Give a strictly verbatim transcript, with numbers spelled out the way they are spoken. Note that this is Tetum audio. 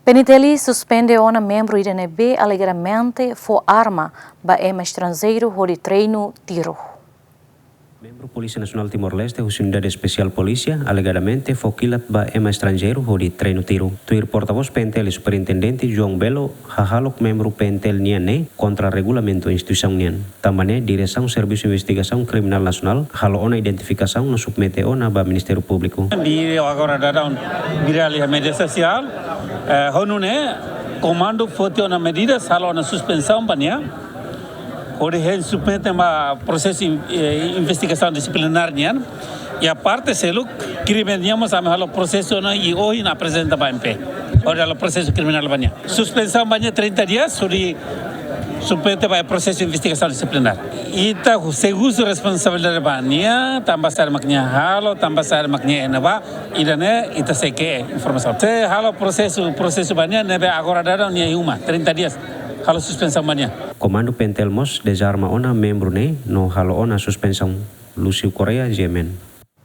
PNTL suspende ona membru ida ne'ebé alegadamente fó arma ba ema estranjeiru hodi treinu tiru. Membru Polísia Nasionál Timor-Leste husi Unidade Espesiál Polísia alegadamente fó kilat ba ema estranjeiru hodi treinu tiru. Tuir portavós PNTL Superintendente João Belo, hahalok membru PNTL nian ne'e kontra regulamentu instituisaun nian. Tanba ne'e Diresaun Servisu Investigasaun Kriminál Nasionál halo ona identifikasaun no submete ona ba Ministériu Públiku. Bele agora daudaun virál iha média sosiál, eh, ho nune'e komandu foti ona medidas, halo ona suspensaun ba nia, hodi hein submete ba prosesu in-, eh, investigasaun disiplinár nian. I aparte seluk, krime nian mós ami halo prosesu ona i ohin aprezenta ba MP, hodi halo prosesu kriminál ba nia. Suspensaun ba nia trinta dias, hodi submete ba prosesu investigasaun disiplinár. Ita sei husu responsabilidade ba nia, tanba saida mak nia halo, tanba saida mak nia iha ne'ebá, ida-ne'e ita sei ke'e informasaun. Sei halo prosesu, prosesu ba nia, ne'ebé agora daudaun nia iha uma, trinta dias, halo suspensaun ba nia. Komandu PNTL mós dezarma ona membru ne'e no halo ona suspensaun. Lúcio Correia, GMN.